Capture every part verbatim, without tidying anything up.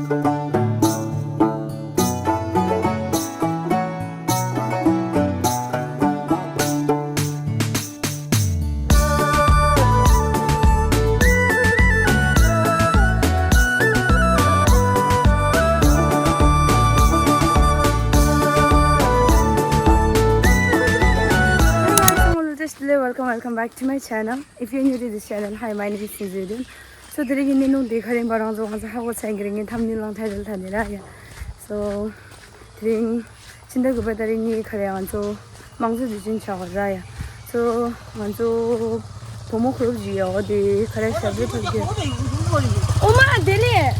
Welcome, welcome back to my channel. If you're new to this channel, hi, my name is Sinzidin. So, དེ་རིང་གི་གནས་ལུགས་འདི་ག་རེ་ཡིན་པ་རང་ཚོ་ང་ཚོ་ཧ་གོ་ཚར་གྱི་རེད། ངས་ཐམ་ནེལ་ནང་ཐའི་ཊལ་ལྟ་ནས་ར་ཡ། So དེ་རིང་ཕྱི་ཟླ་དགུ་པའི་ཏ་རིག་གཉིས་ག་རེ་ང་ཚོ་དམངས་གཙོ་དུས་ཆེན་ཆགས་པ་ར་ཡ། So ང་ཚོ་བུ་མོ་གུ་རུབ་ཅིག་ཡོད་དེ་ག་རེ་ཞབས་བྲོ་འཁྲབ་ཀྱི། ཨོ་མ་དེ་ལས།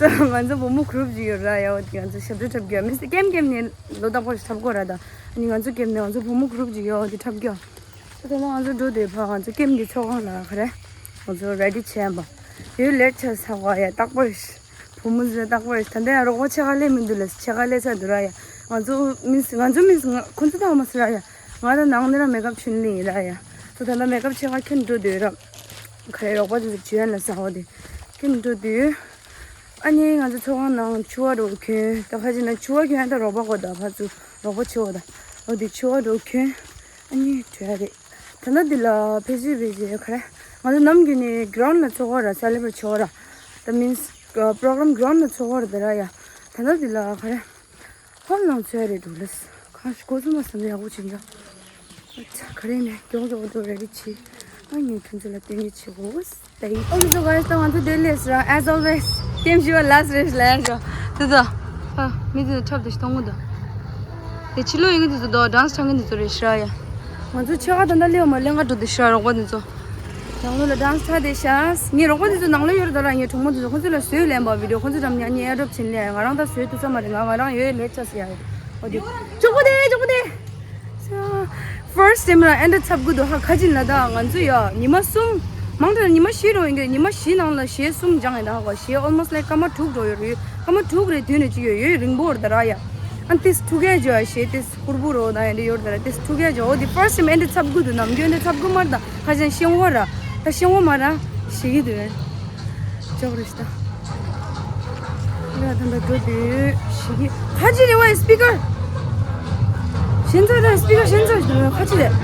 So ང་ཚོ་བུ་མོ་གུ་རུབ་ཅིག་ཡོད་ར་ཡ། འོ་དེ་ང་ཚོ་ཞབས་བྲོ་འཁྲབ་ཀྱི་མིན་སི་ཀེམ་ཀེམ་ནས་ལོ་རྟག་པར་འཁྲབ་དགོས་ར་ད། ཨ་ནི་ང་ཚོ་ཀེམ་ནས་ང་ཚོ་བུ་མོ་གུ་རུབ་ཅིག་ཡོད་དེ་འཁྲབ་ཀྱི། ད་ང་ཚོ་འགྲོ་དུས་ཕར་ང་ཚོ་ཀེམ་གྱི་ཚོགས་ཁང་ལ་ག་རེ་ང་ཚོ་རེ་ཌི་བྱས་པ་ཡོད། ལེཊ་ཆ་ཚ་བ་ཡ་རྟག་པར་བུ་མོ་ཚོ་རྟག་པར་ད་ལྟ་ཡང་རོགས་པ་ཕྱེད་ཀ་སླེབས་མི་འདུག་ལ། ཕྱེད་ཀ་སླེབས་ཚར་འདུག་ར་ཡ། ང་ཚོ་མིན་ང་ཚོ་མིན་ཁོ་ཚོ་དང་མ་ཟེར་ར་ཡ། ང་ད་ནང་ནས་ར་མེག་ཨབ་ཆུན་ལི་ཡིན་ར་ཡ། ཚོ་ད་ལྟ་མེག་ཨབ་ཕྱེད་ཀ་ཁྱོན་འགྲོ་དུས་ར་ག་རེ་རོགས་པ་ཚོ་ཚོ་ཇུ་ཨན་ལ་ཟ་འོ་དེ་ཁྱོན་འགྲོ་དུས། ཨ་ནི་ང་ཚོ་ཚོགས་ཁང་ནང་ཕྱུ་པ་རུ་གྱོན། ད་ཁ་ཅིག་ན་ཕྱུ་པ་གྱོན་ད་རོགས་པ་གོ་ད་ཕར་ཚུར་རོགས་པ་ཆེ་བ་ད། འོ་དེ་ཕྱུ་པ་རུ་གྱོན། ཨ་ནི་བྲོས་རེད། ད་ལྟ་འདི་ལ་ཕལ་ཆེར་ཕལ་ཆེར་ག་རེ་ང་ཚོ་ནམ་རྒྱུན་ནས་གྷི་རའུན་ཌ་ལ་ཚོགས་པ་ར་སེ་ལེ་བྷ་རེཊ་བྱེད་པ་ར། ད་མིན་སི་པོ་རོ་གྷི་རམ་གྷི་རའུན་ཌ་ལ་ཚོགས་པ་ར་ད་ར་ཡ། ད་ལྟ་འདི་ལ་ག་རེ་ཧོལ་ནང་ཚོད་རེད་འདུག་ལས། གང་ཞིག་གོ་སོང་མ་སོང་ཡག་པོ་བྱེད་འདྲ། ཨ་ཚ་ག་རེ་ནས་མགྱོགས་མགྱོགས་འགྲོ་རེ་རེ་བྱེད། ཨ་ངས་ཁྱོད་ཚོ་ལ་སྟོན་གྱི་བྱེད་དགོས། ད་ཡིན། ཨོ་མི་ཚོ་ག་རེ་ད་ང་ཚོ་དེ་ལས་ར་as always ཀེམ་བཞི་པ་ལ་སི་རེ་ལ་ཡ་ཞོ། དེ་ཚོ་ཧ་མི་ཚོ་འཁྲབ་དེ་ཞིག་གཏོང་གི་འདུག་དེ་ཕྱི་ལོགས་ཡིན་གི་དེ་ཚོ་དོ་ཌན་སི་འཁྲབ་མཁན་དེ་ཚོ་རེད་ཤག་ཡ། ང་ཚོ་ཕྱེད་ཀ་ད་ལྟ་སླེབས་མ་ལེན་ག་འགྲོ་དེ་ཤག་རོགས་པ་དེ་ཚོ། ནང་ལོགས་ལ་ཌན་སི་འཁྲབ་དེ་ཤག་ངའི་རོགས་པ་དེ་ཚོ་ནང་ལོགས་ཡོད་རེད་ད་ར། ངའི་གྲོགས་མོ་དེ་ཚོ་ཁོ་ཚོ་ལ་བཟོས་ལེན་པ་བི་ཌི་ཡོ་ཁོ་ཚོ་འགྲམ་ཉག་ཉེ་ཨེ་ཌོབ་ཕྱིན་ལེ་ཡ། ང་རང་ད་བཟོས་ཐུབ་ས་མ་རེད། ང་ང་རང་ཡོད་ལེ་ཆ་སི་ཡ་ཡ། འོ་དེ་ཅོག་པོ་དེ་ཅོག་པོ་དེ། ཕར་སི་ཊེམ་ར་ཨེ་འདྲ་འཁྲབ་དགོས་འདུག་ཧ། ཁ་ཅིག་ལ་ད་ང་ཚོ་ཡ་ཉི་མ་གསུམ། མང་དྲགས་ཉི་མ་བཞི་རོ་ཡིན་གྱི་ཉི་མ་བཞི་ནང་ལ་གཞས་གསུམ་སྦྱངས་ཡིན་ད་ཧ་གོ། གཞས་almost like སྐར་མ་དྲུག་འགྲོ་ཡོད་རེད། སྐར་མ་དྲུག་རེ་བདུན་རེ་ཅིག་ཡོད་ཡོད་རིང་པོ་རེད་ད་ར་ཡ། ཨ་ཏིས་ཐུག་གས་ཇོ་ཡ་གཞས་ཏིས་ཧུར་པོ་རོ་ད་ཡ་འདི་ཡོད་རེད་ད་ར། ཏིས་ཐུག་གས་ཇོ། འོ་དེ་ཕར་སི་ཊེམ་ཨེ་འདྲ་འཁྲབ་དགོས་འདུག་ནམ་རྒྱུན་འདི་འཁྲབ་དགོས་མ་རེད་ད། ཁ་ཅན་ཤེང་བོ་ར་ད་ཤེང་བོ་མ་ར་ཤེས་ཀྱི་འདུག་ཨེ། ཅོག་རེ་ཤི་ད། ཡ་ད་འདྲ་འགྲོ་དུས་ཞིག་གི་ཁ་ཅི་རེ་བ་སི་པི་ཀར། ཤེན་ཚ་ར་སི་པི་ཀར་ཤེན་ཚ་ཞིག་འདུག་ཁ་ཅི་རེད།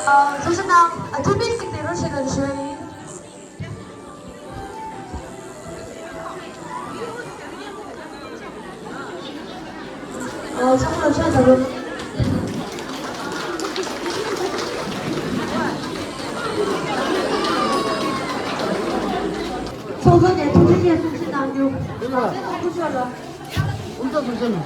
ཚོགས་ཞུགས་གནང་། ཨ། ཐུགས་ཕན་གཅིག་དེ་རུ་ཞུ་ལ་ཞུ་ཡིན། ཨ། ཚོགས་ཞུགས་ལ་ཆ་ཚང་རུ། ཚོགས་གཙོ་ནས་ཐུགས་རྗེ་ཆེ་གསུང་བཤད་གནང་རྒྱུ། ཚོགས་གཙོ་མཆོག་ལ།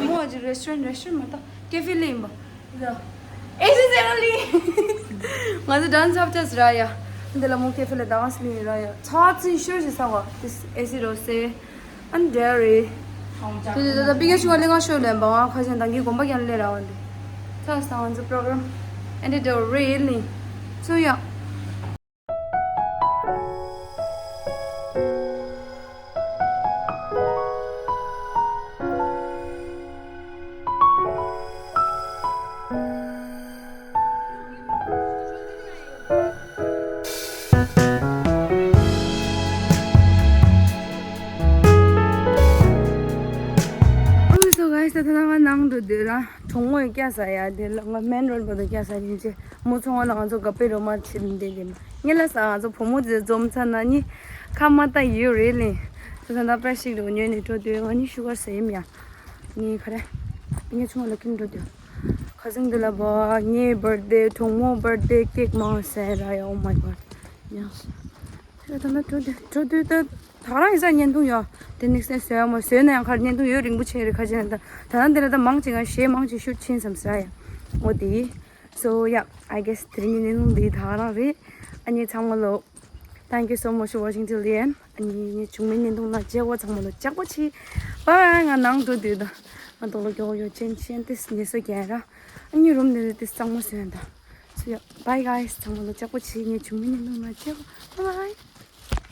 མོ་ཨ་ཅི་རེ་སི་ཊོ་རན་ཊི་རེ་སི་ཊོ་རན་ཊི་མ་གཏོགས་ཀེ་ཧྥེ་ལེན་པ། ཨེ་སི་ཟེར་ལི། ང་ཚོ་ཌན་སི་ཧབ་ཆ་ཟེར་ར་ཡ། འདི་ལ་མོ་ཀེ་ཧྥེ་ལ་ཌན་སི་ལི་ར་ཡ། ཚ་ཚི་ཤོར་ཞིག་ས་བ། ཏིས་ཨེ་སི་རོ་སེ། ཨན་ཌེ་རི། དེ་དེ་དེ་པི་ཀེ་ཆུ་བ་ལེ་ང་ཤོར་ལེན་པ། ང་ཁ་ཆེན་དང་གི་གོམ་པ་ཀྱང་ལེ་ར་བ་འདི། ཚ་ས་ང་ཚོ་པྲོ་གྲམ་ཨེན་ཌི་ཌོ་རེ་ལི། ཚུ་ཡ། Okay, so guys, ད་ད་ང་ནང་དུ་འདུག་ར། གྲོང་མོ་ཡི་སྐྱ་ས་ཡ། དེ་ལ་ང་མེན་རོ་ཌི་བར་དུ་སྐྱ་ས་ཡིན་ཅེ། མོ་ཚོང་བ་ལ་ང་ཚོ་ག་པེ་རོ་མ་ཕྱིན་དེ་དེ་མ་ངེ་ལ་ས་ང་ཚོ་བུ་མོ་ཚོ་འཛོམས་ཚར་ན་ནི་ཁ་མ་ཏ་ཡོད་རེད་ལེ། ད་ད་ད་པྲ་ཤིག་རུ་ཉོས་ནས་འགྲོ་དུས་ང་ནི་ཤུ་གར་ཟེར་ཡིན་ཡ། ངས་ག་རེ། ངས་ཆུང་བ་ལ་ཀིན་འགྲོ་དུས། ཁ་སང་འདི་ལ་བ་ངའི་བར་ཌེ་གྲོང་མོ་བར་ཌེ་ཀེག་མང་ཟེར་ར་ཡ། Oh my god. ཡ། ད་ད་ན་འགྲོ་དུས་འགྲོ་དུས་ད་ད་རང་ཡིན་ས་བརྙན་ཐུང་ཡོད། དེ་ནེག་སི་ཊའིམ་བཟོས་ཡ་མ་བཟོས་ན་ཡང་ཁར་བརྙན་ཐུང་ཡོད་རིང་པོ་ཆེ་རེད་ཁ་ཆེ་ན། ད་ད་ན་འདི་ལ་ད་མང་ཆེ་ང་གཞས་མང་ཆེ་ཤུཊ་ཕྱིན་བསམ་ཟེར་ཡ། འོ་དེ། So yeah, I guess དེ་རིང་གི་བརྙན་ཐུང་འདི་ད་རང་རེད། ཨ་ནི་ཚང་མ་ལོ། Thank you so much for watching till the end. ཨ་ནི་ངའི་བྱུང་མའི་བརྙན་ཐུང་ནང་མཇལ་བ། ཚང་མ་ལོ་ལྕགས་པོ་ཆེ། Bye. ང་ནང་འགྲོ་དུས་ད། ང་དོག་ལོ་མགྱོགས་ཡོད་ཅན་ཅན་ཏིས་ཉེ་སོ་རྒྱན་ར། ཨ་ནི་རུམ་ནས་ཏིས་གཙང་མ་སོན་ད། So yeah, bye guys. ཚང་མ་ལོ་ལྕགས་པོ་ཆེ། ངའི་བྱུང་མའི་བརྙན་ཐུང་ནང་མཇལ་བ། Bye bye.